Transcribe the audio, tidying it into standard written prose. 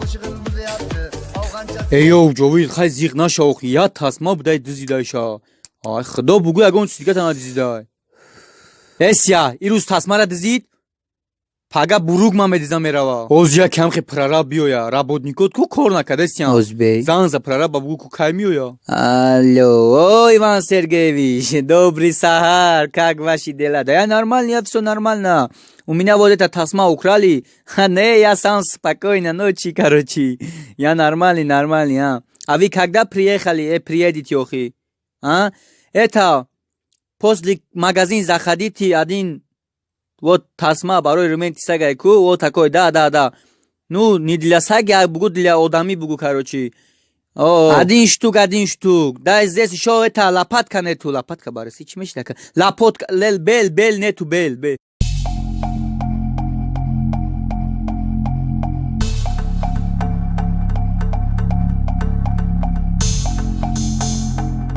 Qo'shig'im buzyapti. Afg'oncha. Эйо, Ҷовид, хай, зиқ наша охи, як тасма будай, дизидайша. Ай, худо, бугӯ, ягон чиз дига тана дизидай. Эсия, ирӯз тасмара дизид, пага бурук ман медизам, мерава. Ҳозир як камхе прораб биёя, работникот ку кор накардестиям. Озбей. Зан за прораба, бугӯ, ку кай меоя? Алло, о, Иван Сергеевич, добрый сахар, как ваши дела? Да я нормально, я все нормально. У меня вот эта тасма украли. Ха, не, я сам спокойно ночи, короче. Я нормальный, нормальный, а. А вы когда приехали, приедете, охи? А? Это, после магазин заходите, один, вот тасма барои ремонти сагай ку, вот такой, да. Ну, не для саги, а бугу для одами бугу, короче. О, один штук, один штук. Да, здесь еще это лопатка нету. Лопатка барыси, чӣ мешдака? Лопатка, лел, бел, бел нету, бел, бел.